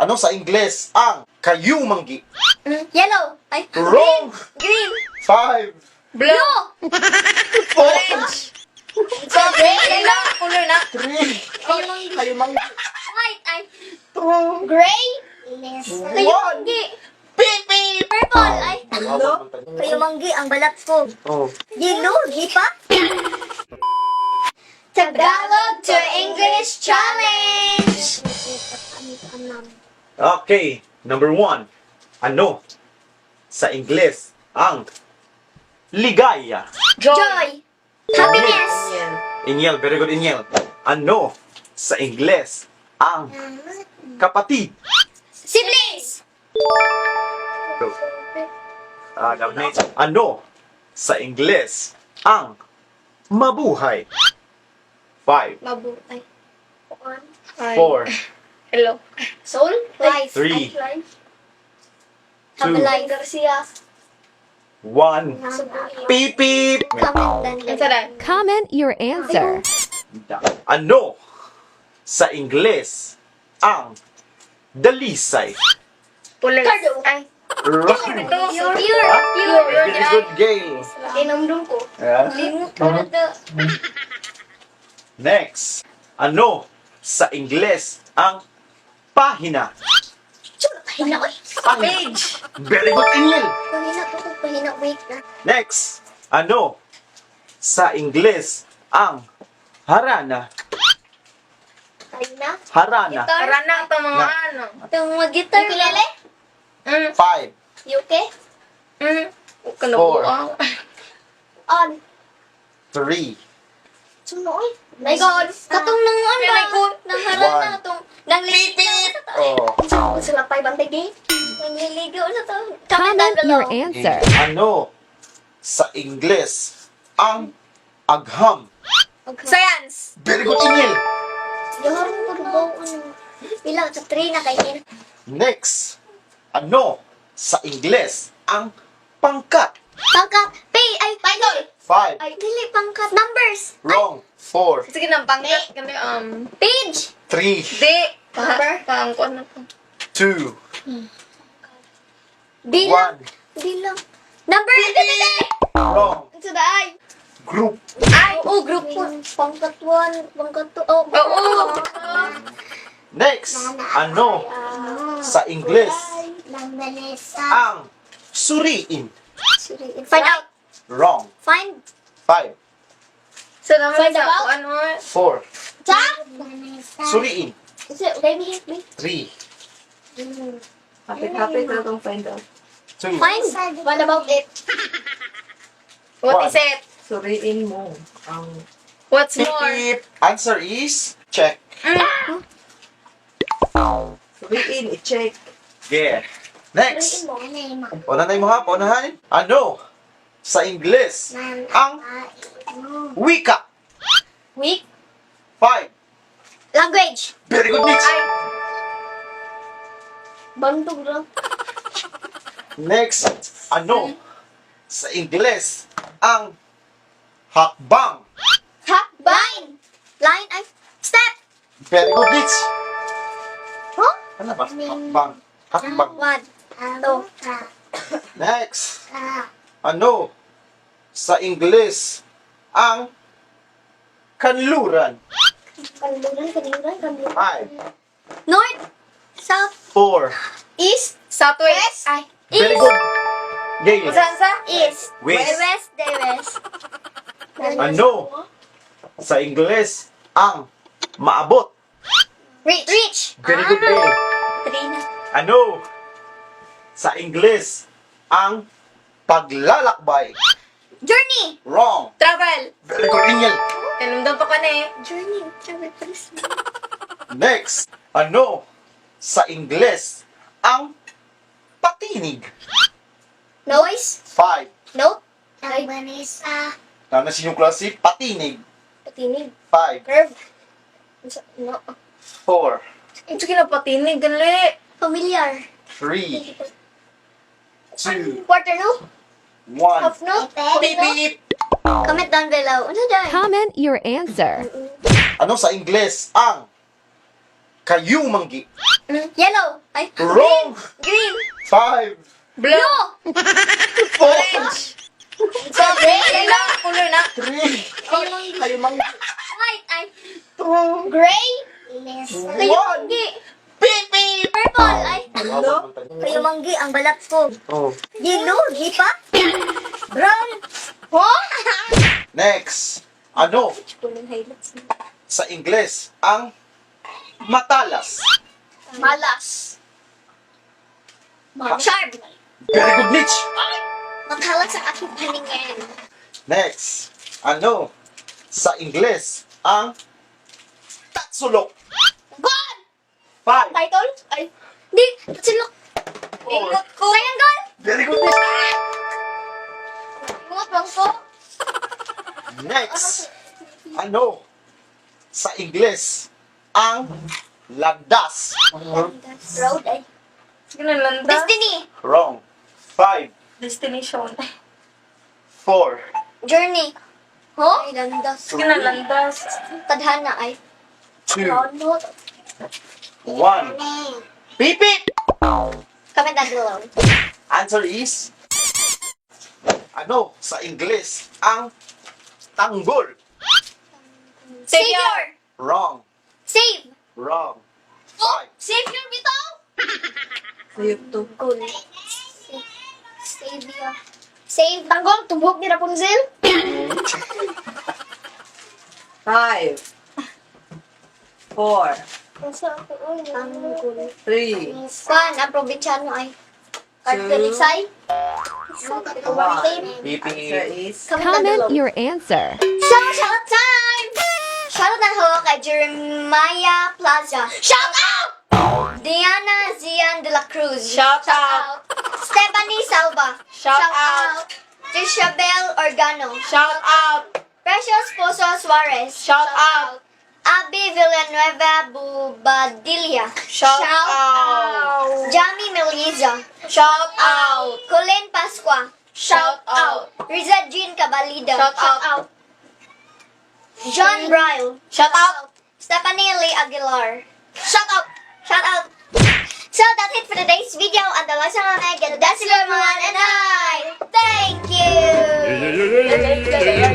Ano sa Ingles ang kayumanggi? Yellow. Ay. Wrong! Green. Five, Blue. four, Orange. Gray. Yellow. Color na. three, Kayumanggi. kayumanggi, White. Ay. two, Gray. one. Kayumanggi. Beep, beep! Purple. Ay. Ano? Kayumanggi ang balat ko. Oh. Yellow. Di pa? Tagalog to English Challenge! Okay, number one. Ano sa Ingles ang ligaya? Joy. Joy! Happiness! Yan. Inyel, very good, Inyel. Ano sa Ingles ang kapatid? Siblings! Go. Ah, next. Ano sa Ingles ang mabuhay? Five, Mabuhay. Ay. four, Hello. Soul? Life. Three. Ay, life. Have Two. a life. Garcia. One. Beep, beep. Comment down Ang sarap. Comment your answer. Ano sa Ingles ang dalisay? Pulis. Cardo. Ay. Wrong. Pure. Pure. Pure. Very good, Gail. Inamdum ko. Yeah. Limot ko na to. Next. Ano sa Ingles ang pahina? Chula, pahina oy. Pahina. Page. Very good, Ingel. Pahina ko kung pahina. Wait na. Next. Ano sa Ingles ang harana? Pahina. Harana. Guitar. Tara na itong mga Na. ano. Itong mga guitar. Ukulele? Five, UK? Huwag ka na Four. buang. On. Three, Suno oy. My God. Katong nang ano ba? Nang harana One. tong nang ligo. Oh. Sa lapay bantay gay. Nangliligo sa to. Comment down Comment your below. answer. Ano sa Ingles ang agham? Science. Very good, Ingel. Yoron ko ba ano? Pila sa 3 na kay kin. Next. Ano sa Ingles ang pangkat? Pangkat P ay Python. Five. Ay dili pangkat numbers. Wrong. Four, Sige na, pangkat. Ganun, Page. three, Di. Number. Pang, ano to. two, Bilang. one. Bilang. Number. Dili. Wrong. Sa daay. Group. Ay. Oo, group 1. Pangkat 1, pangkat 2. Oh, Oo. Next. Ano sa Ingles ang suriin? Find out. Wrong. Find. Five, So, naman Find sa out? kung ano. four, Sa? Suriin. Is it baby hit me? Three, Hapit-hapit na itong find out. two, Find. What about it? What One. is it? Suriin mo ang What's Beep, more? beep. Answer is check. Suriin, i-check. Yeah. Next. Paunahan mo ha, paunahan. Ano sa Ingles ang wika? Week. Five. Language. Very good, Nix. Ay. Bandog lang. Next. Ano sa Ingles ang hakbang? Hakbang. Line ay step. Very good, Nix. Huh? Ano ba? Hakbang. Hakbang. One. Two. Next. Ano sa Ingles ang kanluran? Kanluran, kanluran, kanluran. Five, North. South. four. East. Southwest. Ay. Very good. Gail. Saan sa? East. West. West. The west. Ano sa Ingles ang maabot? Reach. Reach. Very good, Gail. Three na. Ano sa Ingles ang paglalakbay? Journey. Wrong. Travel. Very good, Ingel. Kanumdum pa ka na eh. Journey. Travel please. Next. Ano sa Ingles ang patinig? Noise. Five. Note. Ay. Tama sa inyong klase, patinig. Patinig. Five, Curve. No. four, Sige na patinig. Gali. Familiar. Three, two, Quarter note? One. Half note? Beep, beep. Comment down below. Ano dyan? Comment your answer. Ano sa Ingles ang kayumanggi? Yellow. Ay, Ay. Wrong! Green. Five, Blue. four, Orange. Yellow. Color na. three, Kayumanggi. White. Ay. two, Gray. one. Kayumanggi. Pipi! Purple. Ay. Ano? Kayumanggi ang balat ko. Oh. Yellow. Di pa? Brown. Huh? Next. Ano Kulong highlights. sa Ingles ang matalas? Malas. Sharp. Very good, Mitch! Makalat sa aking paningin. Next. Ano sa Ingles ang tatsulok? God! Five, Title? Ay. Di. Tatsulok. four. Ingot ko. Triangle! Very good, Mitch! Ingot bang ko? Next. Ano sa Ingles ang landas? Road ay. Sige na, landa. Destiny. Wrong. Five, Destination. four, Journey. Huh? Ay, landas. Sige na, landas. Tadhana ay. two, Ano? one. Beep it! Comment down below. Answer is, ano sa Ingles ang tanggol? Savior! Wrong. Save! Wrong. Oh, Five, savior bitaw! Sayop to. Goal. Savior. Save. Tanggol, tubok ni Rapunzel. Five. Four. Tanggol. Three. Kwan, ang probinsyano ay. Cartelisay. One. Beep Answer it. is Comment down Comment below. your answer. So, shout out time! Shout out na ho kay Jeremiah Plaza. Shout out! Diana Zian de la Cruz. Shout out. Stephanie Salva. Shout out. Trisha Bell Organo. Shout out. Precious Pozo Suarez. Shout out. Abby Villanueva Bubadilla. Shout out. Jamie Meliza. Shout out. Colin Pasqua. Shout out. Riza Jean Cabalida. Shout out. John Bryle. Shout out. Stephanie Lee Aguilar. Shout out! Shout out! So that's it for today's video. And the last one I get that's everyone and I. Thank you! Yeah, yeah, yeah, yeah, yeah, yeah, yeah.